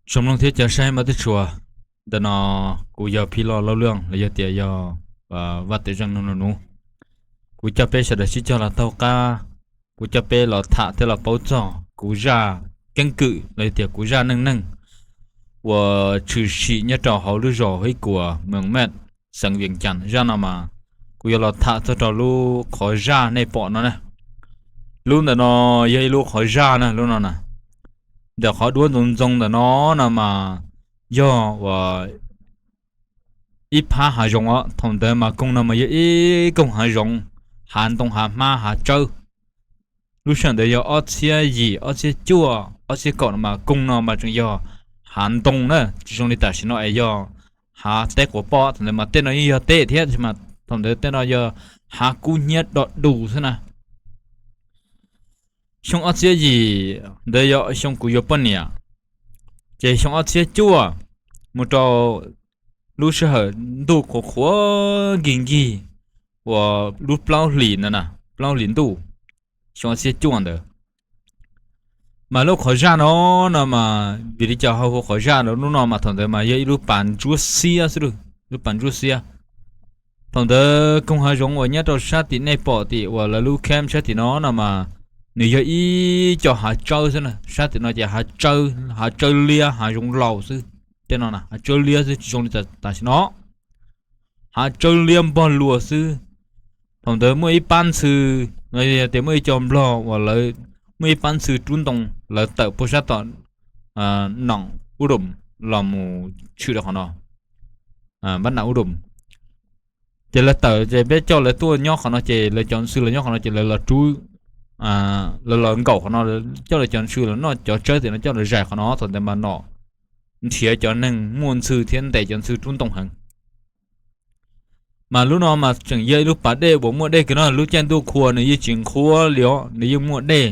Tsoom mloog thiab cov saib mas tib tshua, ntawm no kuv yog Phij Loj Lauj Luj los yog tias yog Vaj Tiam Zeej Nug Nug Nuv. Kuv coj peb sawv daws sib cog los taug qab, kuv coj peb los tham thiab los paub txog kuv zaj keeb kwm los yog tias kuv zaj neej neeg uas tshwm sim nyob rau hauv lub zos Hib Kuas, Moos Mej, xeev Vias Cas. Zaj no mas kuv yuav los tham txog rau lub qhov zaj nej pom no na. Lub ntawm no yog ib lub qhov zaj na, lub no na. Ntawm qhov duab ntxoov ntxoo ntawm no no mas yog uas ib phab hav zoov os. Thaum ntawd mas koog no mas yog ib koog hav zoov, hav ntoo hav hmab hav tsawb. Lub sij hawm ntawd yog ob txhiab yim, ob txhiab cuaj, ob txhiab kaum no mas koog no mas tseem yog hav ntoo na, tsis zoo li tam sim no es yog hav teb quas poj. Thaum ntawd mas tej no yeej yog teb thiab, mas thaum ntawd tej no yog hav kub hnyiab do dus xwb na. Xyoo ob txhiab yim ntawd yog xyoo kuv yuav poj niam, ces xyoo ob txhiab cuaj mus rau lub sij hawm ntuj qhuav qhuav nkig nkig uas lub plaub hlis ntawd na, plaub hlis ntuj, xyoo ob txhiab cuaj ntawd. Mas lub qhov zaj no no mas vim li cas ho hu qhov zaj no, lub no mas thaum ntawd mas yog ib lub pas ntsuab xiab xwb, lub pas ntsuab xiab. Thaum ntawd koog hav zoov uas nyob rau sab tim nej pom tim uas lawv lub camp sab tim no no mas nws yog ib co hav tsawb xwb na, sab tim no ces hav tsawb liab hav zoov laus xwb. Tej no hav tsawb liab xwb, tsis zoo li tam sim no, hav tsawb liab npog luas xwb. Thaum ntawd muaj ib pab ntxhw, no yog tias muaj ib co nplog uas lawv muaj ib pab ntxhw rub ntoo, lawv tawm puag sab tom Nam Ub Dum los mus tshwm rau qhov no, Npab Nam Ub Dum. Ces lawv tawm ces peb coj lawv tuaj nyob qhov no, ces lawv cov ntxhw los nyob qhov no, ces lawv los rub, lawv los nkaum qhov no, coj lawv cov ntxhw los noj cov tsawb tim no, coj lawv zais qhov no. Thaum ntawd mas nom nrhiav cov neeg muaj ntxhw thiab ntes cov ntxhw rub ntoo heev. Mas lub no mas tseem yog ib lub pas dej uas muaj dej kiag no, lub caij ntuj qhua nws yeej tsis nqhuab li os, nws yeej muaj dej.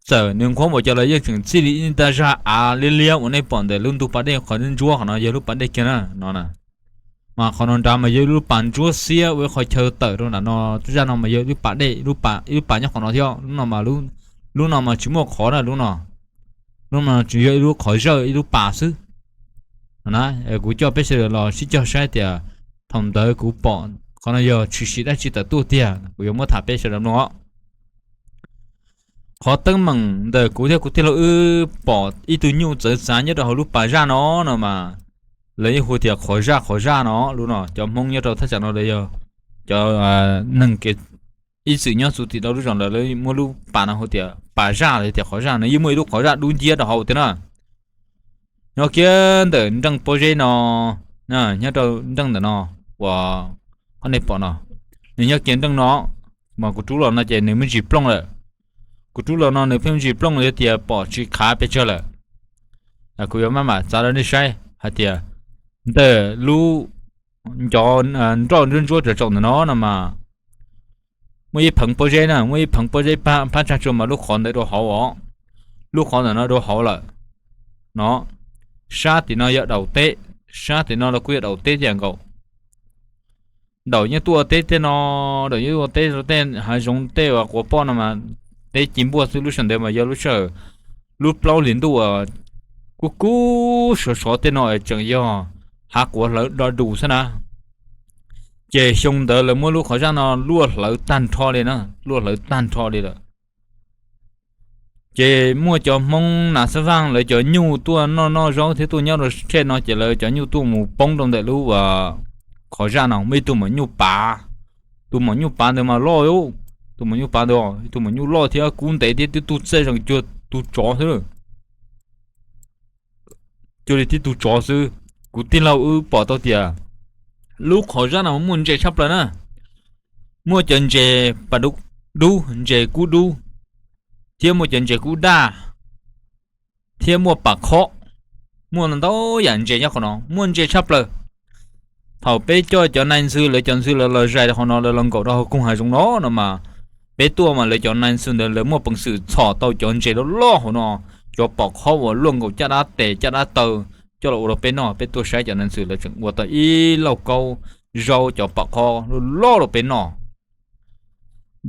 Txawm nws nqhuab npaum cas los yeej tseem txij li ib tag zaj av liab liab uas nej pom ntawm lub ntug pas dej qhov ntsuab qhov no yog lub pas dej kiag na no na. Mas qhov no nrad mas yog ib lub pas ntsuab xiab ua ib qho chaw tawm rau nram no. Zaj no mas yog ib lub pas dej, ib lub pas nyob qhov no thiab. Lub no mas, lub no mas tsis muaj qhov na, lub no, lub no tsis yog ib lub qhov zawj, ib lub pas xwb. Kuv coj peb sawv daws los sib cog saib tias thaum ntawd kuv pom qhov no yog tshwm sim dab tsi tawm tuaj tiag, kuv yuav muab tham peb sawv daws mloog os. Qhov teeb meem ntawm kuv thiab kuv tij laug wb pom ib tug nyuj txawv txav nyob rau hauv lub pas zaj no no mas lawv yeej hu tias qhov zaj, qhov zaj no. Lub no cov Hmoob nyob rau thaj tsam no lawv yog cov neeg kev ib txwm nyob txum tim rau lub zos ntawd, lawv muab lub pas no hu tias pas zaj los tias qhov zaj. Nws yeej muaj ib lub qhov zaj dub nciab rau hauv tiag na. Nyob kiag ntawm nreej pob zeb no, nyob rau nreej ntawm no uas nej pom no, nws nyob kiag nreej no, mas kuv rub los no ces nws me ntsis plooj lawm. Kuv rub los no nws pheej me ntsis plooj, yog tias pom tsis khav pes tsawg lawm. Kuv yuav maj mam txav rau nej saib hais tias ntawm lub ncov nroj ntsuab ntsuab tsaus tsaus ntawm no no mas muaj ib pheev pob zeb na, muaj ib pheev pob zeb phab tsag tsuag mas lub qhov ntawd rau hauv os. Lub qhov ntawm no rau hauv lawm no. Sab tim no yog daum teb, sab tim no los kuj yog daum teb tiag nkaus. Daum yeej tuaj teb tej no, daum yeej tuaj teb tej hav zoov tej uas quav poj no mas teb ci npuaj xwb. Lub sij hawm ntawd mas yog lub sij hawm lub plaub hlis ntuj uas kub kub sov sov tej no tseem yog hav quav hlawv do dus xwb na. Ces xyoo ntawd lawv muab lub qhov zaj no luaj hlawv tag nrho li na, luaj hlawv tag nrho li lawm. Ces muaj cov Hmoob Nas Xab Vaj lawv cov nyuj tuaj noj noj zaub thiab tuaj nyob rau seb no ces lawv cov nyuj tuaj mus poob rau ntawm lub qhov zaj no, muaj ib tug maum nyuj pav. Tus maum nyuj pav ntawd mas loj, tus maum nyuj pav ntawd, tus maum nyuj loj thiab kub ntev thiab tib tug txaij zees cuag tus tsov xwb, cuag li tib tug tsov xwb. Kuv tij laug wb pom tau tias lub qhov zaj no muaj ntses tshaj plaws na. Muaj cov ntses pas dub, ntses kub dub, thiab muaj cov ntses kub daj, thiab muaj pam khob, muaj ntau yam ntses nyob qhov no, muaj ntses tshaj plaws. Thaum peb coj cov nai ntxhw, lawv cov ntxhw lawv los zais rau qhov no, lawv los nkaum rau hauv koog hav zoov no no mas, peb tuaj mas lawv cov nai ntxhw ntawd lawv muaj peev xwm txhom tau cov ntses loj loj hauv no, cov pam khob uas luaj nkaus caj dab tes caj dab taw coj los ua rau peb noj. Peb tuaj saib cov nai ntxhw lawv tseem ua tau ib lauj kaub zaub cov pam khob loj loj rau peb noj.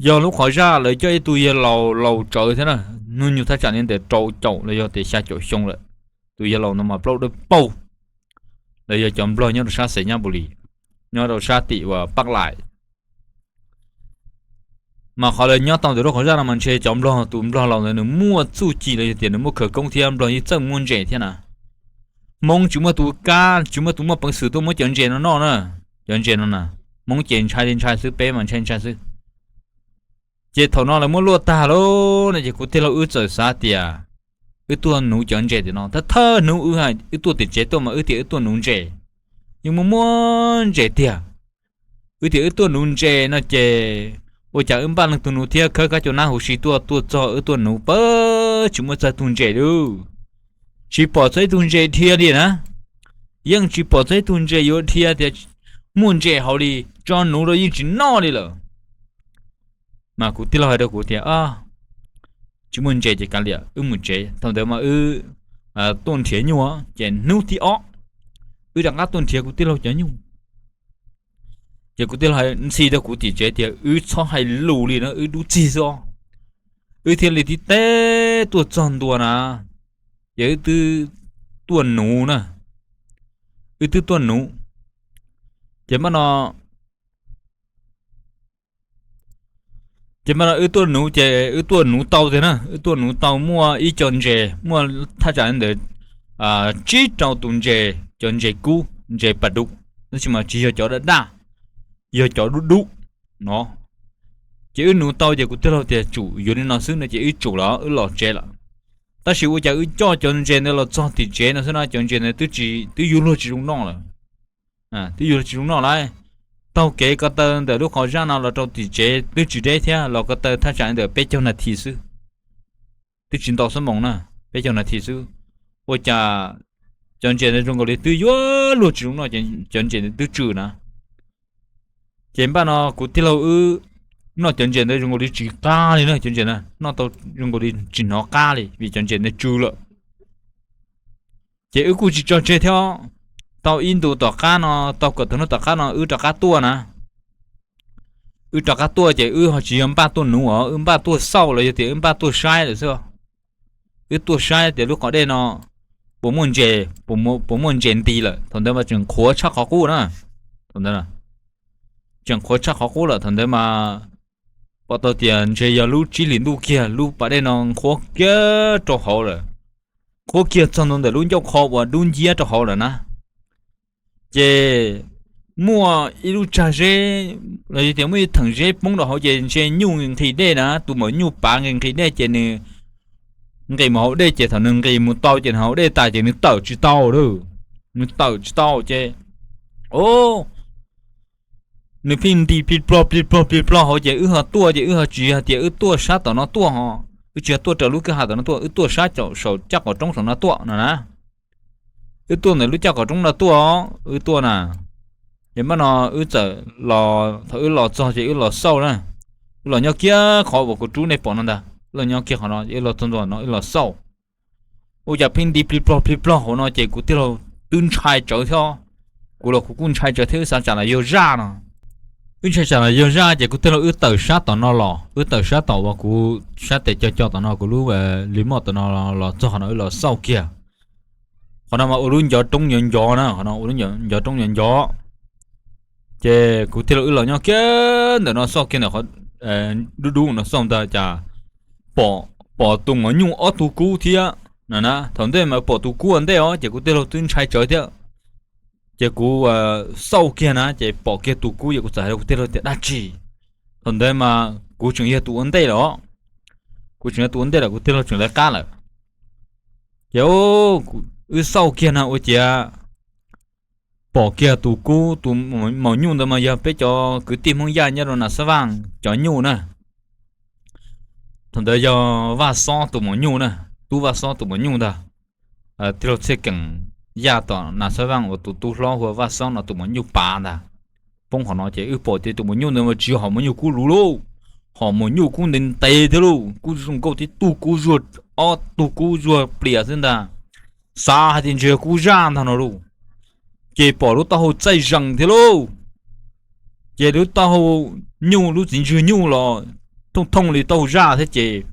Yog lub qhov zaj lawv coj ib tug yawg laus laus tsawv thiab na, hnub nyoog thaj tsam li ntawm rau caum los yog tias xya caum xyoo lawm. Tus yawg laus no mas plaub dawb paug, los yog cov nplog nyob rau sab Xais Nyab Npus Lis, nyob rau sab tim uas Paj Lais. Mas qhov lawv nyob tau ntawm lub qhov zaj no mas ntshe cov nplog, tus nplog laus ntawd nws muaj txuj ci los yog tias nws muaj khawv koob thiab, nplog yeej txawj muab ntses thiab na. Hmoob tsis muaj tus kab, tsis muaj tus muaj peev xwm tuaj muab cov ntses no noj na. Cov ntses no na, Hmoob ces ntshai li ntshai xwb, peb mas ntshai ntshai xwb. Ces thaum no lawv muab luaj tag lawm no ces kuv tij laug wb txawm xav tias wb tuaj nuv cov ntses tim no, thawj thawj hnub wb, wb tuaj tim tsev tuaj mas wb tias wb tuaj nuv ntses, yeej muaj muaj ntses tiag. Wb tias wb tuaj nuv ntses no ces ua cas wb npaj leej twg nuv thiab, khawb kab coj nab huv si tuaj, tuaj txog wb tuaj nuv pab tsis muaj txog tug ntses li. Tsis pom txog ib tug ntses dhia li na. Yeej tsis pom txog ib tug ntses yuav dhia tias muaj ntses hauv li, tso nuv rau yeej tsis noj li lawm. Mas kuv tij laug hais rau kuv tias, tsis muaj ntses ces kav liam, wb mus tsev. Thaum ntawd mas wb tuaj nrhiav nyuj ces hnub thib ob wb rov qab tuaj nrhiav kuv tij laug cov nyuj. Ces kuv tij laug ntxhi rau kuv tim tsev tias wb txhob hais lus li no, wb dub txig xwb os. Wb thiaj li tib teb tuaj txog ntua na, ces wb twb tuaj nuv na, wb twb tuaj nuv. Ces mam no ces mam no wb tuaj nuv ces wb tuaj nuv tau tiag na, wb tuaj nuv tau muaj ib co ntses, muaj thaj tsam li ntawd tsib rau tus ntses, cov ntses kub, ntses pas dum, tab sis mas tsis yog cov daj daj, yog cov dub dub no. Ces wb nuv tau ces kuv tij laug tias tsum yuav li no xwb no ces wb tsum los wb los tsev lawm. Tab sis ua cas wb coj cov ntses ntawd los txog tim tsev no xwb na, cov ntses ntawd twb yuav luag tsis zoo noj lawm. Twb yuav luag tsis zoo noj lawm. Taug kev ko taw ntawm lub qhov zaj no los rau tim tsev twb tsis deb thiab, los ko taw thaj tsam li ntawm peb caug nas this xwb, twb tsis ntau xab moos na, peb caug nas this xwb. Ua cas cov ntses ntawd zoo nkaus li twb yuav luag tsis zoo noj, cov ntses ntawd twb tsw na. Ces npaj no kuv tij laug wb noj cov ntses ntawd zoo nkaus li tsis qab li na, cov ntses na noj tau zoo nkaus li tsis hnov qab li vim cov ntses ntawd tsw lawm. Ces wb kuj tsis tso tseg thiab. Tau ib ntus tom qab no, tau kaum tawm hnub tom qab no wb rov qab tuaj na. Wb rov qab tuaj ces wb ho tsis yog npaj tuaj nuv os, wb npaj tuaj xauj los yog tias wb npaj tuaj saib lawm xwb. Wb tuaj saib tias lub qhov dej no puas muaj ntses, puas muaj ntses nti lawm. Thaum ntawd mas tseem qhuav tshaj qhov qub na. Thaum ntawd tseem qhuav tshaj qhov qub lawm, thaum ntawd mas pom tau tias ntshe yog lub tsib hlis ntuj kiag, lub pas dej no qhuav kiag rau hauv lawm, qhuav kiag txog ntua ntawm lub ncauj qho uas dub nciab rau hauv lawm na. Ces muaj ib lub tsag zeb los yog tias muaj ib theem zeb poob rau hauv ces ntshe nyuj nqhis dej na, tus maum nyuj pav nqhis nqhis dej ces nws nqis mus hauv dej ces thaum nws nqis mus tau ces nws hauv dej tas ces nws tawm tsis tau lawm. Nws tawm tsis tau ces, o, nws pheej nti plig plog plig plog plig plog hauv ces wb ho tuaj ces wb ho tsis hais tias wb tuaj sab tom no tuaj ho, wb tsis yog tuaj raws lub kwj ha tom no tuaj, wb tuaj sab saum caj qaum roob saum no tuaj no na. Wb tuaj ntawm lub caj qaum roob no tuaj, wb tuaj na. Ces mam no wb txawm los, thaum wb los txog ces wb los xauj na. Wb los nyob kiag qhov uas kuv rub nej pom no ntag, wb los nyob kiag qhov no, wb los txog ntua no wb los xauj. Ua cas pheej nti plig plog plig plog hauv no ces kuv tij laug twb ntshai tsawv thiab. Kuv los kuv kuj ntshai tsawv thiab, wb xav tsam los yog zaj no. Wb ntshai tsam los yog zaj ces kuv tij laug wb tawm sab tom no los, wb tawm sab tom uas kuv sab tes co co tom no, kuv lub li moj tom no los txog qhov no wb los xauj kiag. Qhov no mas ua lub ncov roob ncov ncov na, qhov no ua lub ncov roob ncov ncov. Ces kuv tij laug wb los nyob kiag ntawm no xauj kiag ntawm qhov dub dub no xauj ntag cas pom, pom tus maum nyuj ob tug kub thiab no na. Thaum ntej mas pom tus kub ua ntej os ces kuv tij laug twb ntshai tsawv thiab. Ces kuv xauj kiag na ces pom kiag tus kub ces kuv txawm hais rau kuv tij laug tias dab tsi. Thaum ntawd mas kuv tseem yog tus ua ntej lawm, kuv tseem yog tus ua ntej lawm, kuv tij laug tseem lawv qab lawm. Ces wb xauj kiag na ua ciav pom kiag tus kub, tus maum nyuj ntawd mas yog peb cov kwv tij Hmoob Yaj nyob rau Nas Xab Vaj cov nyuj na. Thaum ntawd yog Vaj Xob tus maum nyuj na, tub Vaj Xob tus maum nyuj ntag. Tij laug Txhiaj Keem Yaj tom Nas Xab Vaj uas tus tub hlob hu ua Vaj Xob no tus maum nyuj pav ntag. Poob qhov no ces wb pom tias tus maum nyuj ntawd mas tsis yog hom maum nyuj kub luv lauj, hom maum nyuj kub ntev ntev thiab lauj, kub zoo nkauj thiab, tug kub zuag, ob tug kub zuag plias xwb ntag. Xav hais tias ntshe yog kub zaj ntag no lauj. Ces pom lub taub hau txaij zees thiab lauj. Ces lub taub hau nyuj, lub txiv ntswg nyuj los thooj thooj li taub hau zaj thiab ces,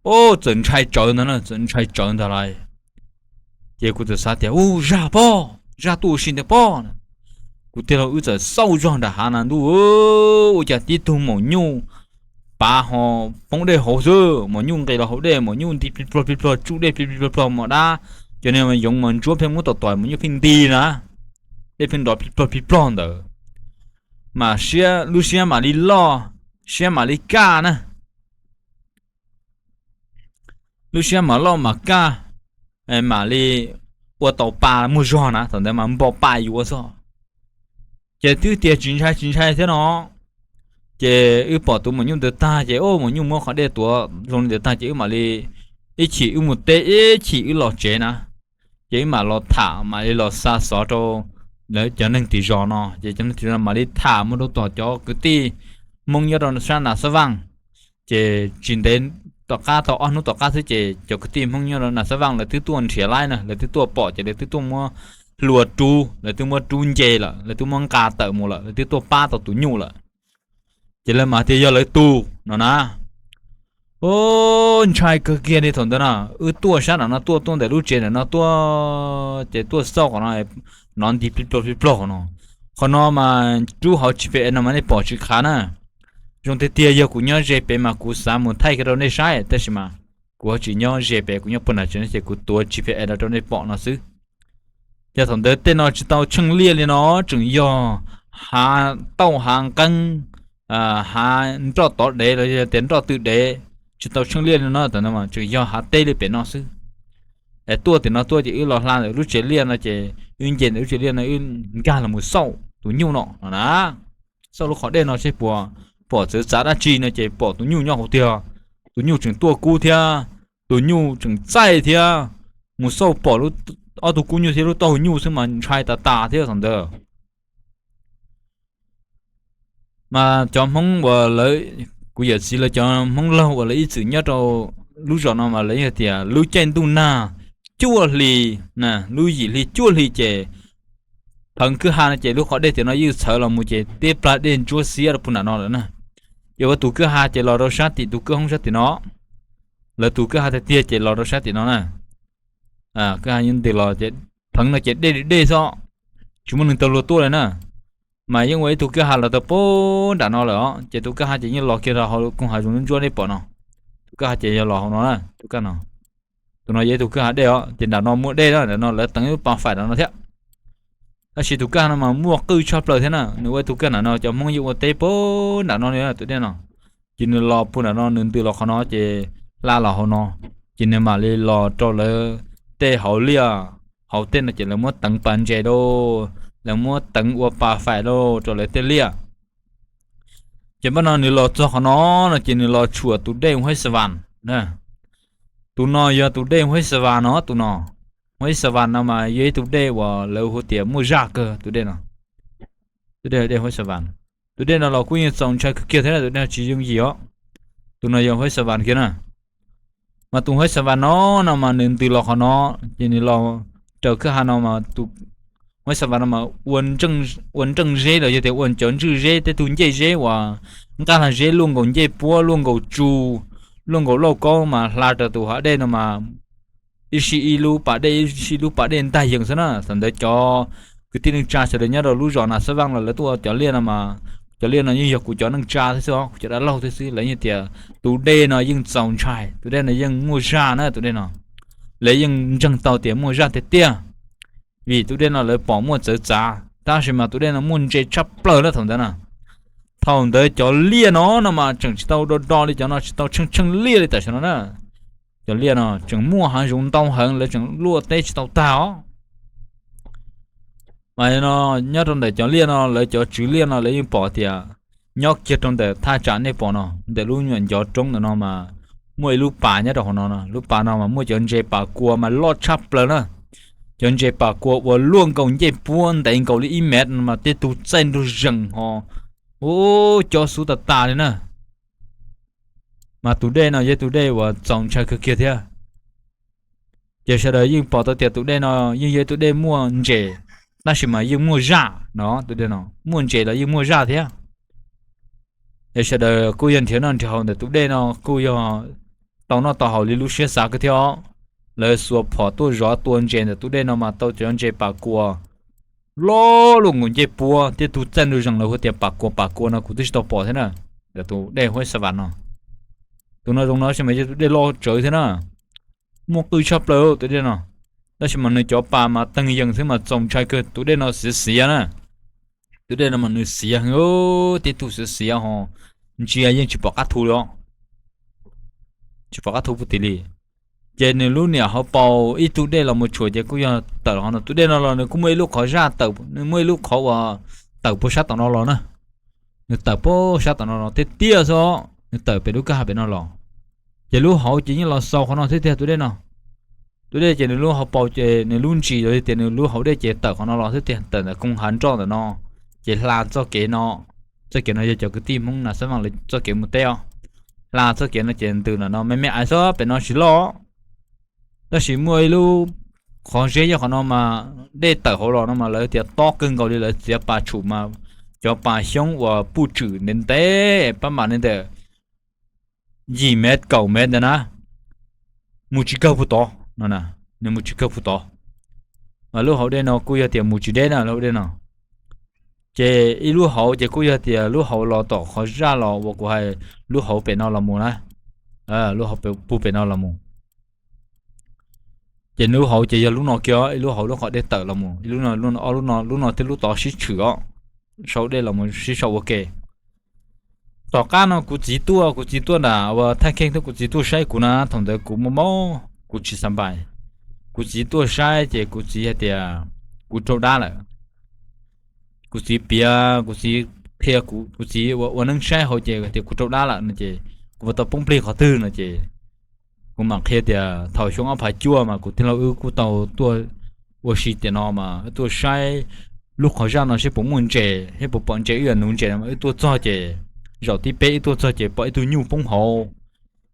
o, txawm ntshai tsawv ntag na, txawm ntshai tsawv ntag lauj. Ces kuv txawm xav tias, u, zaj pob, zaj tuaj ua si ntawd pob. Kuv tij laug wb txawm xauj zog nram hav na ntuj, ua cas tib tug maum nyuj pav ho poob dej hauv xwb, maum nyuj nqis los hauv dej, maum nyuj nti plig plog plig plog, tsuj dej plig plig plog plog, mos dab, cov niag yoov mos ntsuab pheej muab tom tom, maum nyuj pheej nti na, dej pheej nrov plig plog plig plog ntawd, mas siab, lub siab mam li loj, siab mam li kaj na. Lub siab mam loj mam kaj, mam li ua tau pa muaj zog na, thaum ntawd mas npo pa yuav xwb. Ces twb tias tsis ntshai tsis ntshai thiab no, ces wb pom tus maum nyuj ntawd tag ces, o, maum nyuj muab qhov dej tuav zoo li ntawd tag ces wb mam li, ib chim wb mus teb ib chim wb los tsev na, ces wb mam los tham mam li los xa xov rau lawv cov neeg tim zos no, ces cov neeg tim zos mam li tham mus rau tom cov kwv tij Hmoob nyob rau sab Nas Xab Vaj. Ces tsis ntev tom qab tau ob hnub tom qab xwb ces cov kwv tij Hmoob nyob rau Nas Xab Vaj lawv twb tuaj nrhiav laib na, lawv twb tuaj pom ces lawv twb tuaj muab hlua rub, lawv twb muab rub nce lawm, lawv twb muab nqa tawm mus lawm, lawv twb tuaj pab tau tus nyuj lawm. Ces lawv mas tias yog lawv tug no na. O, ntshai kawg kiag li thaum ntawd na, wb tuaj sab nram no tuaj, tuaj ntawm lub tsev nram no tuaj, ces tuaj xauj qhov no, nov nti plig plog plig plog no. Qhov no mas rub hauv G P S no mas nej pom tsis qhav na. Zoo tiag tiag yog kuv nyob ze pem mas kuv xav mus thaij kiag rau nej saib, tab sis mas kuv ho tsis nyob ze pem, kuv nyob puag nram tsev no ces kuv tuav G P S no rau nej pom no xwb. Ces thaum ntawd tej no tsis tau tsheej liaj li no, tseem yog hav tauj hav nqeeb, hav nroj tod dev los yog tias nroj tw dev, tsis tau tsheej liaj li no, tseem yog hav teb li pem no xwb. Es tuaj tim no tuaj ces wb los hla ntawm lub tsev liaj no ces wb nce ntawm lub tsev liaj no wb nkag los mus xauj tus nyuj no no na. Xauj lub qhov dej no seb puas pom txawv txav dab tsi no ces pom tus nyuj nyob hauv tiag. Tus nyuj tseem tuaj kub thiab, tus nyuj tseem txaij thiab. Mus xauj pom ob tug kub nyuj thiab lub taub hau nyuj xwb mas ntshai tas tas thiab thaum ntawd. Mas cov Hmoob uas lawv, kuv yawm txiv lawv cov Hmoob laug uas lawv ib txwm nyob rau lub zos no mas lawv yeej tias lub caij ntuj nag cuaj hli, lub yim hli cuaj hli ces pheev kwj ha no ces lub qhov dej tiam no yeej txhawv los mus ces tib plag dej ntsuab xiab rau puag nram no lawm na. Ces ua tus kwj ha ces los rau sab tim tus kwj hoob sab tim no. Lawv tus kwj ha tiag tiag ces los rau sab tim no na. Kwj ha yeej ntws los ces pheev no ces dej li dej xwb, tsis muaj neeg taug luag tuaj li na. Mas yeej ua ib tug kwj ha los tau puag nram no lawm os, ces tus kwj ha ces yeej los kiag rau hauv koog hav zoov ntsuab nej pom no. Tus kwj ha ces yog los hauv no na, tus kwj no. Tus no yog ib tug kwj ha dej os, ces nram no muaj dej na, nram no lawv teev ib lub pas faim nram no thiab. Tab sis tus kwj ha no mas muaj qwj tshaj plaws thiab na, nws ua ib tug kwj ha nram no, cov Hmoob yeej ua teb puag nram no li tus dej no. Ces nws los puag nram no, nws ntws los qhov no ces hla los hauv no, ces nws mam li los rau lawv tej hauv liaj hauv tej no ces lawv muab teev pas ntses lauj, lawv muab teev ua pas faim lauj rau lawv tej liaj. Ces npaj no nws los txog qhov no no ces nws los tshuam tus dej Huaib Xas Vas. Tus no yog tus dej Huaib Xas Vas no, tus no. Huaib Xas Vas no mas yog ib tug dej uas lawv hu tias muaj zaj kawg tus dej no. Tus dej, dej Huaib Xas Vas. Tus dej no los kuj yeej txaus ntshai kawg kiag thiab, tus dej tsis yooj yim os. Tus no yog Huaib Xas Vas kiag na. Mas tus Huaib Xas Vas no no mas nws ntws los qhov no, ces nws los raws kwj ha no mas tus Huaib Xas Vas no mas ua nreej zeb los yog tias ua cov ntswj zeb, tej tug ncej zeb uas nqaj lag zeb luaj nkaus ncej puab, luaj nkaus tsu, luaj nkaus lauj kaub mas hla raws tus hav dej no mas ib sij ib lub pas dej, ib sij ib lub pas dej ntag yees xwb na. Thaum ntawd cov kwv tij neej tsa sawv daws nyob rau lub zos Nas Xab Vaj los lawv tuaj ua cov liaj no mas, cov liaj no yeej yog kuv cov neej tsa thiab xwb os, kuv cov dab laug thiab xwb, lawv yeej tias tus dej no yeej txaus ntshai, tus dej no yeej muaj zaj na, tus dej no. Lawv yeej ntseeg tau tias muaj zaj tiag tiag, vim tus dej no lawv pom muaj txawv txav, tab sis mas tus dej no muaj ntses tshaj plaws na thaum ntawd na. Thaum ntawd cov liaj no no mas tseem tsis tau do do li cov no, tsis tau tsheej tsheej liaj li tam sim no na. Cov liaj no tseem muaj hav zoov ntau heev, lawv tseem luaj teb tsis tau tag os. Mas no, nyob rau ntawm cov liaj no, lawv cov tswv liaj no lawv yeej pom tias nyob kiag rau ntawm thaj tsam nej pom no, ntawm lub nyuam ncov roob ntawm no mas muaj ib lub pas nyob rau hauv no no, lub pas no mas muaj cov ntses pas kua mas loj tshaj plaws na. Cov ntses pas kua uas luaj nkaus ncej puab ntev nkaus li ib mev no mas tej tug txaij nraug zees ho, u, cov xub tas tas li na. Mas tus dej no yog tus dej uas txaus ntshai kawg kiag thiab. Ces sawv daws yeej pom tau tias tus dej no yeej yog tus dej muaj ntses, tab sis mas yeej muaj zaj no, tus dej no muaj ntses los yeej muaj zaj thiab. Es sawv daws kuj yog nrhiav noj nrhiav haus ntawm tus dej no kuj yog tau noj tau haus li lub siab xav kawg thiab os. lawv xuas phom tuaj zov tua ntses ntawm tus dej no mas tau cov ntses pas kuas loj luaj nkaus ncej puab, tej tug txaij nraug zees lawv hu tias pas kuas pas kuas no kuv twb tsis tau pom thiab na. Ntawm tus dej Huab Xa Vam no, tus no zoo no tab sis mas yog tus dej loj tsawv thiab na, muaj qwj tshaj plaws tus dej no. Tab sis mas nws cov pas mas teeg yees xwb mas txaus ntshai kawg, tus dej no xiav xiav na. Tus dej no mas nws xiav heev, tej tug xiav xiav ho ntsia yeej tsis pom qab thu li os, tsis pom qab thu puv tim li. Ces nws lub niam hauv paus ib tug dej los mus tshuam ces kuj yog tawm qhov no. Tus dej no los nws kuj muaj ib lub qhov zaj tawm, nws muaj ib lub qhov uas tawm puag sab tom no los na. Nws tawm puag sab tom no los tiag tiag xwb, nws tawm pem lub kwj ha pem no los. Ces lub hauv ces yeej los xaus qhov no thiab tiag tus dej no. Tus dej ces nws lub hauv paus ces nws lub ntsis los tias nws lub hauv dej ces tawm qhov no los thiab tiag, tawm ntawm koog hav nroj ntawm no, ces hla txoj kev no. Txoj kev no yog cov kwv tij Hmoob Nas Xab Vam lawv txoj kev mus teb os. Hla txoj kev no ces ntws ntawm no me me ais xwb, pem no tsis loj. Tab sis muaj ib lub qhov zeb nyob qhov no mas dej tawm hauv los no mas lawv tias tob kawg nkaus li, lawv txiav pas tshum mas cov pas xyoob uas puj tswm ntev ntev pab mam li ntawm yim mev kaum mev ntawd na, mus tsis kawg puag tod no, nws mus tsis kawg puag tod. Mas lub hauv dej no kuj yog tias mus tsis deb na lub hauv dej no. Ces ib lub hauv ces kuj yog tias lub hauv los tom qhov zaj los uas kuv hais, lub hauv pem no los mus na, lub hauv puag pem no los mus. Ces nws lub hauv ces yog lub no kiag, ib lub hauv lub qhov dej tawm los mus, ib lub no, lub no, ob lub no, lub no thiab lub tod sib tshwm os, sau dej los mus sib sau ua ke. Tom qab no kuv txiv tuaj, kuv txiv tuaj nram uas thaj kheej thiab kuv txiv tuaj saib kuv na, thaum ntawd kuv mob mob kuv tsis xav npais. Kuv txiv tuaj saib ces kuv txiv hais tias kuv raug dab lawm. Kuv txiv piav, kuv txiv qhia kuv, kuv txiv ua ua neeb saib hauv ces tias kuv raug dab lawm no ces kuv puas tau poob plig qhov twg no ces kuv mam qhia tias thaum xyoo ob phav cuaj mas kuv tij laug wb kuj tau tuaj ua si tiam no mas wb tuaj saib lub qhov zaj no seb puas muaj ntses, seb puas pom ntses, wb yog nuv ntses no mas wb tuaj txog ces zaum thib peb wb tuaj txog ces pom ib tug nyuj poob hauv.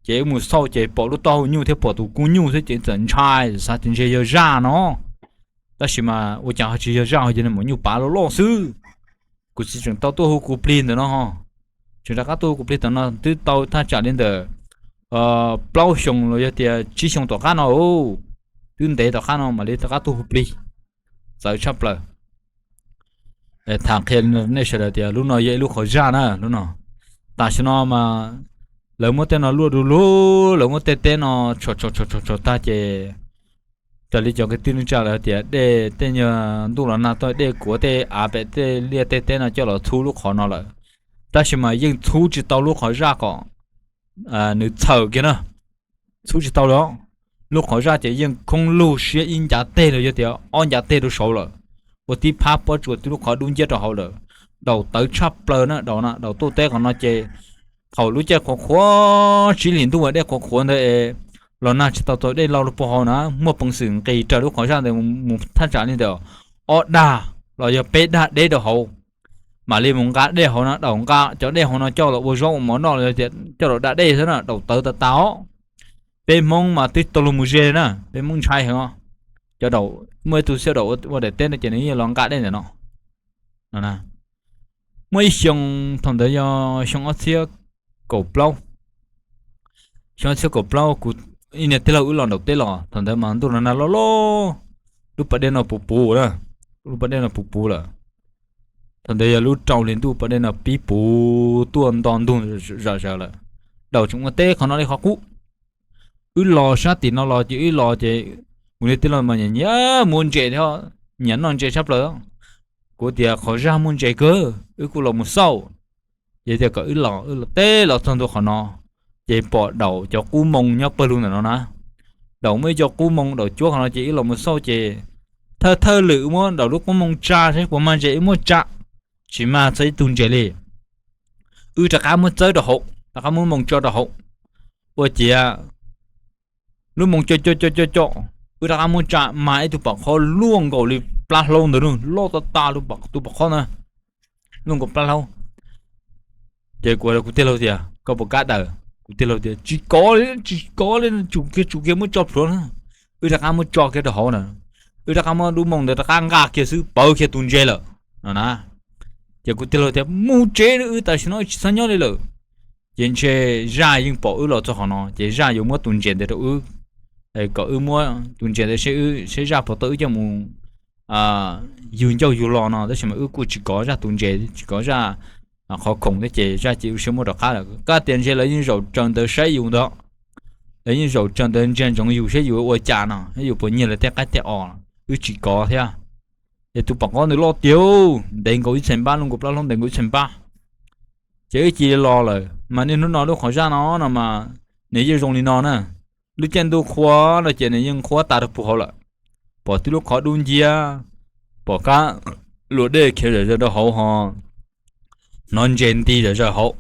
Ces wb mus xauj ces pom lub taub hau nyuj thiab pom tus kub nyuj thiab ces txawm ntshai xav tias ntshe yog zaj no. Tab sis mas ua cas ho tsis yog zaj, ho yog nws maum nyuj pav loj loj xwb. Kuv txiv tseem tau tuaj hu kuv plig ntawm no ho, tseem rov qab tuaj hu kuv plig ntawm no twb tau thaj tsam li ntawm plaub xyoo los yog tias tsib xyoo tom qab no, twb ntev tom qab no mam li rov qab tuaj hu plig. Txawv tshaj plaws. Tham qhia nej sawv daws tias lub no yog ib lub qhov zaj na lub no. Tam sim no mas lawv muab tej no luaj du lug, lawv muab tej teb no tshos tshos tshos tshos tag ces raws li cov kwv tij neej tsa lawv tias dej tej nyuag ntuj los nag tuaj dej kuav tej av pem tej liaj tej teb no coj los txhub lub qhov no lawm. Tab sis mas yeej txhub tsis tau lub qhov zaj kom nws txhaws kiag na. Txhub tsis tau li. Lub qhov zaj ces yeej khoob lug siab ib ncav teg los yog tias ob ncav teg rau saud lawm, ua tib phab pob tsuas tib lub qhov dub nciab rau hauv lawm. Daum tawv tshaj plaws na, daum na, daum tuaj teb qhov no ces thaum lub caij qhuav qhuav tsib hlis ntuj uas dej qhuav qhuav ntawd es los nag tsis tau txaus dej lo lug puag hauv na, muaj peev xwm nqis raws lub qhov zaj ntawd mus thaj tsam li ntawm ob dag los yog peb dag deb rau hauv. Mam li mus nqa dej hauv no, daum nqa cov dej hauv no coj los ua zaub ua mov noj los yog tias coj los da dej xwb na, daum tawv tas tas os. Peb Hmoob mas twb tau lug mus ze na, peb Hmoob ntshai heev os. Cov daum, muaj ib tug xib hwb daum ua daim teb no ces nws yeej los nqa dej ntawm no. Muaj ib xyoo, thaum ntawd yog xyoo ob txhiab kaum plaub. Xyoo ob txhiab kaum plaub kuv ib niag tij laug wb los nraum teb los, thaum ntawd mas ntuj los nag loj loj, lub pas dej no puv puv na, lub pas dej no puv puv lawm. Thaum ntawd yog lub rau hli ntuj pas dej no pib puv tuaj nto ntug zom zaws lawm. Daum tseem ua teb qhov no li qhov qub. Wb los sab tim no los ces wb los ces kuv niag tij laug mas nyiam nyiam muab ntses thiab, nyiam noj ntses tshaj plaws. Kuv tias qhov zaj muaj ntses kawg, wb kuj los mus xauj. Ces tias kom wb los, wb los teb los txog ntua qhov no, ces pom daum cov qub moo nyob pawg lug ntawm no na. Daum muaj ib co qub moo, daum cuab qhov no ces wb los mus xauj ces thawj thawj lwm muab daum lub qub moo tsa saib puas mag ntses, wb muab tsa, tsis mag txog ib tug ntses li. Wb rov qab muab txawb rau hauv, rov qab muab moo tso rau hauv. Ua ciav lub moo co co co co co, wb rov qab muab tsa mas ib tug pam qhob luaj nkaus li plab hlaub ntawd, loj tas tas, tus pam qhob na, luaj nkaus plab hlaub. Ces kuv, kuv tij laug tias koj puas kam daws, kuv tij laug tias tsis kov li, tsis kov li, tsum kiag tsum kiag muab tso plhuav na. Wb rov qab muab tso kiag rau hauv na, wb rov qab muab lub moo ntawd rov qab nqa kiag xwb pawv kiag tus ntses lawm no na. Ces kuv tij laug tias mus tsev, wb tam sim no tsis txhob nyob li lawm. Ces ntshe zaj yeej pom wb los txog qhov no ces zaj yuav muab tus ntses ntawd rau wb. kom wb muab tus ntses ntawd seb wb seb zaj puas tau wb coj mus yug ncauj yug lo no, tab sis mas wb kuj tsis kov zaj tus ntses, tsis kov zaj qhov khoom thiab ces zaj ces wb seb muab rov qab lawm. Kab tias ntshe lawv yeej zaum raws ntawd saib yus ntag, lawv yeej zaum raws ntawd ntsia ntsoov yus seb yus ua cas no, yus puas nyiag lawv tej qaib tej os, wb tsis kov thiab. Es tus pom qab ntawd loj tiag, ntev nkaus ib txhais npab, lub nkaus plaub hlob ntev nkaus ib txhais npab. Ces wb cia li los lawm mas niaj hnub no lub qhov zaj no no mas nws yeej zoo li no na. Lub caij ntuj qhua no ces nws yeej qhuav tas rau puag hauv lawm. Pom tib lub qhov dub nciab, pom kab luas dej khiav zom zaws rau hauv ho hnov ntses nti zom zaws hauv.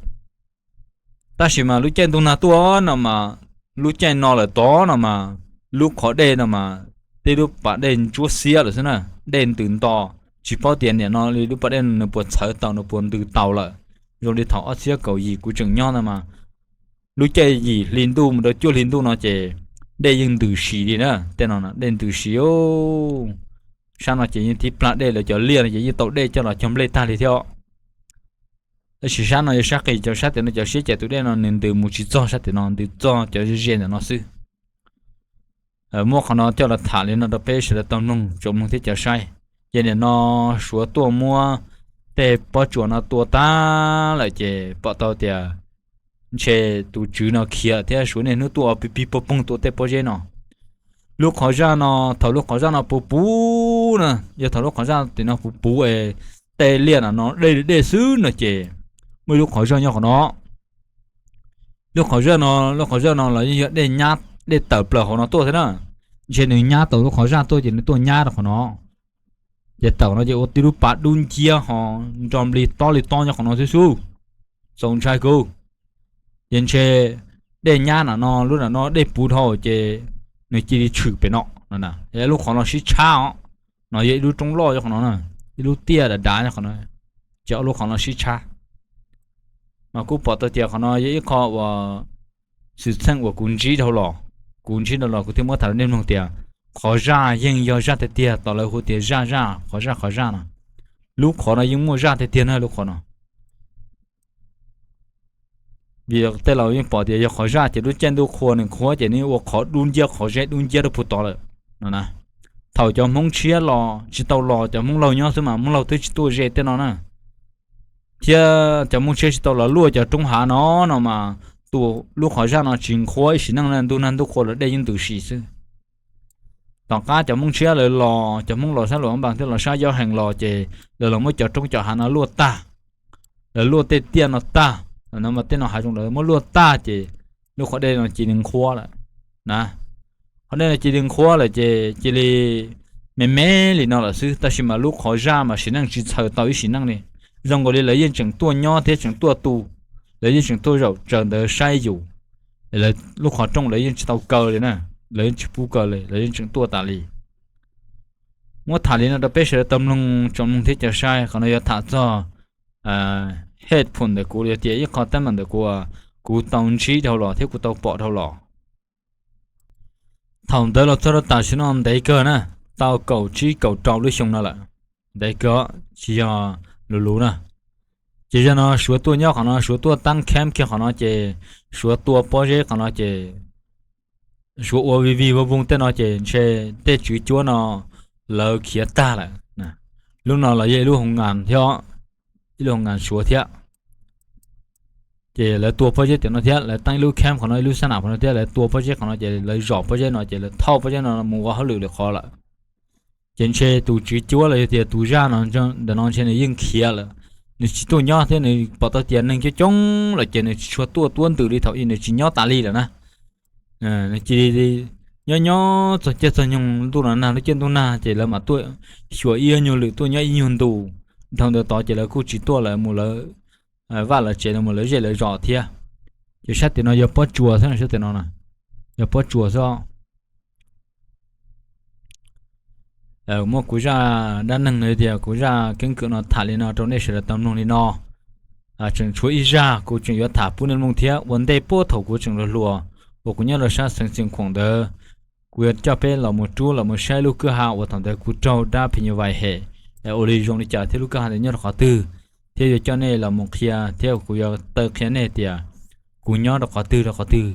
Tab sis mas lub caij ntuj nag tuaj no mas, lub caij no lawm tod no mas, lub qhov dej no mas tej lub pas dej ntsuab xiab lawm xwb na, dej ntws nto, tsis paub tias nim no li lub pas dej nws puas txhawv tau, nws puas ntws tau lawm. Zoo li thaum ob txhiab kaum yim kuv tseem nyob ntawd mas, lub caij yim hli ntuj mus rau cuaj hli ntuj no ces dej yeej ntws si li na, tej no dej ntws si. Sab no ces yeej tib plag dej, lawv cov liaj no ces yeej tau dej coj los cog nplej tag li thiab. Tab sis sab no yog sab qis, cov sab tim no cov siab cais tus dej no nws ntws mus tsis txog sab tim no, ntws txog cov ze ze ntawm no xwb. Muab qhov no coj los tham li no rau peb sawv daws tau mloog, tsoom mloog thiab cov saib. Ces nim no Suav tuaj muab tej pob tsuas no tua tag lawm ces pom tau tias ntshe tus tswv no khiav thiab Suav niaj hnub tuaj pig pig poog poog tua tej pob zeb no. Lub qhov zaj no, thaum lub qhov zaj no puv puv na, yog thaum lub qhov zaj tim no puv puv es tej liaj no dej li dej xwb no ces muaj ib lub qhov zaj nyob qhov no. Lub qhov zaj no, lub qhov zaj no los yeej yog dej nyab, dej tawm plaws hauv no tuaj thiab na. Ntshe nws nyab tau lub qhov zaj tuaj ces nws tuaj nyab rau qhov no. Ces tawm no ces ua tib lub pas dub nciab ho nro nplig tob li tob nyob qhov no xwb xwb. Txaus ntshai kawg. Ces ntshe dej nyab nram no, lub nram no dej puv dhau ces nws cia li tshwm pem no. Lub qhov no sib tshab os. No yog ib lub roob loj nyob qhov no na, ib lub tiaj dav dav nyob qhov no, ces ob lub qhov no sib tshab. Mas kuj pom tau tias qhov no yog ib qho uas xwm txheej uas kuv ntsib dhau los, kuv ntsib dhau los kuv thiaj muab tham rau nej mloog tias qhov zaj yeej yog zaj tiag tiag, tos lawv hu tias zaj zaj qhov zaj qhov zaj no. Lub qhov no yeej muaj zaj tiag tiag na lub qhov no. Vim tej laus yeej pom tias yog qhov zaj ces lub caij ntuj qhua nws qhuav ces nws ua qhov dub nciab qhov zeb dub nciab rau puag tod lawm no na. Thaum cov Hmoob tshiab los tsis tau los, cov Hmoob laug nyob xwb mas Hmoob laug twb tsis tuaj ze tej no na. Thiab cov Hmoob tshiab tsis tau los luaj cov roob hav no no mas tus lub qhov zaj no tsis qhuav ib sim neej na, ntuj nag ntuj qhua los dej yeej ntws si xwb. Tom qab cov Hmoob tshiab lawv los, cov Hmoob los sab Luam Npas thiab los sab Yob Hees los ces lawv los muab cov roob cov hav no luaj tag, lawv luaj tej tiaj no tag, no mas tej no hav zoov lawv muab luaj tag ces lub qhov dej no cia li qhuav lawm na. Qhov dej no cia li qhuav lawm ces cia li me me li no lawm xwb, tab sis mas lub qhov zaj mas sim neej tsis txhaws tau ib sim neej li. Zoo nkaus li lawv yeej tseem tuaj nyob thiab tseem tuaj tu, lawv yeej tseem tuaj zaum raws ntawd saib yus. Lub qhov rooj lawv yeej tsis tau kaw li na, lawv yeej tsis pub kaw li, lawv yeej tseem tuaj tas li. Muab tham li no rau peb sawv daws tau mloog, tsoom mloog thiab cov saib, qhov no yuav tham txog headphone ntawm kuv, yog tias ib qho teeb meem ntawm kuv, kuv tau ntsib dhau los thiab kuv tau pom dhau los. Thaum ntawd los txog rau tam sim no ntev kawg na, tau kaum tsib kaum rau lub xyoo no lawm, ntev kawg, tsis yog luv luv na. Ces zaum no Suav tuaj nyob qhov no, Suav tuaj tab camp kiag qhov no ces Suav tua pob zeb qhov no ces Suav ua vij vij voog voog tej no ces ntshe tej tswv cuab no lawv khiav tag lawm. Lub no los yog ib lub hoo ngas thiab, ib lub hoo ngas Suav thiab. Ces lawv tua pob zeb tim no thiab, lawv teeb ib lub camp qhov no, ib lub sab nam qhov no thiab, lawv tua pob zeb qhov no ces lawv zom pob zeb no ces lawv thauj pob zeb no mus ua hauj lwm lwm qhov lawm. Ces ntshe tus tswv cuab los yog tias tus zaj no ntawm no ntshe nws yeej khiav lawm, nws tsis tuaj nyob thiab nws pom tau tias neeg coob coob lawm ces nws tsis tshua tuaj tuab ntws li thaum ub, nws tsis nyob tas li lawm na. Nws cia li nyob nyob txog caij txog nyoog ntuj no nag, lub caij ntuj nag ces lawv mam tuaj xyuas ib nyuag lwm, tuaj nyob ib nyuag ntu. Dhau ntawd tod ces lawv kuj tsis tuaj lawm, mus lawv vaj lawv tsev, mus lawv zej lawv zos thiab. Ces sab tim no yog pob tsuas xwb, sab tim no yog pob tsuas xwb. Muab kuv zaj dab neeg no tias kuv zaj keeb kwm no tham li no rau nej sawv daws tau mloog li no. Tseem tshuav ib zaj kuv tseem yuav tham pub nej mloog thiab. Ua ntej puag thaum kuv tseem hluas hluas uas kuv nyob rau sab xeev Xeev Khuam ntawd, kuv yuav coj peb los mus rub los mus saib lub kwj ha uas thaum ntawd kuv raug dab phim nyuj vais hem, ua li zoo li cas thiab lub kwj ha ntawd nyob rau qhov twg, thiab yuav coj nej los mus qhia thiab kuv yuav taw qhia nej tias kuv nyob rau qhov twg rau qhov twg.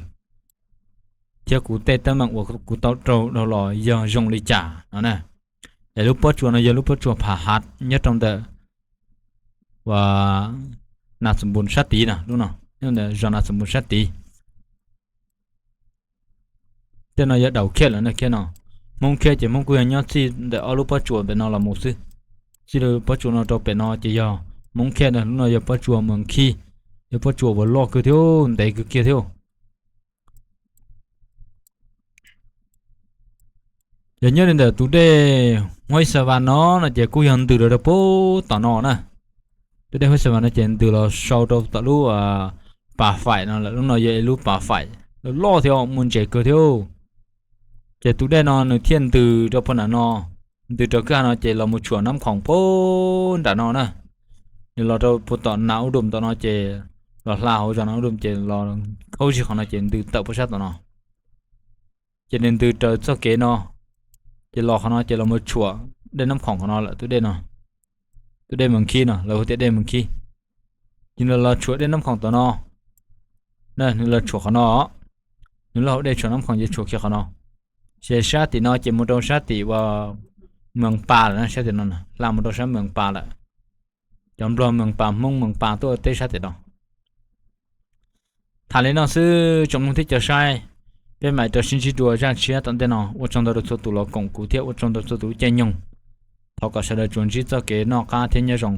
thiab kuv tej teeb meem uas kuv tau raug dhau los yog zoo li cas no na. Es lub pob tsuas no yog lub pob tsuas Pha Hav nyob rau ntawm uas Nas Xus Npus sab tid no, lub no nyob ntawm zos Nas Xus Npus sab tid. Tej no yog Daus Khiaj lawm no, Khiaj no. Hmoob Khiaj ces Hmoob kuj yog nyob txij ntawm ob lub pob tsuas pem no los mus xwb. Txij lub pob tsuas no rau pem no ces yog Hmoob Khiaj na, lub no yog pob tsuas Mws Khib, yog pob tsuas uas loj kawg thiab ntev kawg kiag thiab. Yog nyob li ntawm tus dej Huaib Xa Vas no no ces kuj yog ntws los rau puag tom no na. Tus dej Huaib Xa Vas no ces ntws los sau rau tom lub Pas Faim no lawm, lub no yog ib lub Pas Faim loj thiab muaj ntses kawg thiab. Ces tus dej no nws thiaj ntws rau puag nram no, ntws rau kwj ha no ces los mus tshuam Nab Khoom puag nram no na. Nws los rau puag tom Nas Ub Dum tom no ces los hla hauv zos Nas Ub Dum ces los khaub zig qhov no ces ntws tawm puag sab tom no. Ces nws ntws raws txoj kev no, ces los qhov no ces los mus tshuam dej Nab Khoom qhov no lawm, tus dej no, tus dej Mws Khib no lawv hu tias dej Mws Khib. Ces nws los tshuam dej Nab Khoom tom no, nws los tshuam qhov no, nws lub hauv dej tshuam Nab Khoom ces tshuam kiag qhov no. Ces sab tim no ces mus rau sab tim uas Mws Pas lawm, sab tim no hla mus rau sab Mws Pas lawm. Cov Nplog Mws Pas, Hmoob Mws Pas tuaj teb sab tim no. Tham li no xwb tsoom mloog thiab cov saib, peb mam rau sib ntsib dua zaj tshiab tom ntej no. Ua tsaug ntau rau txhua tus los koom kuv thiab ua tsaug ntau txhua tus lub caij nyoog. Thov kom sawv daws tsuas ntsib txoj kev noj qab thiab nyob zoo.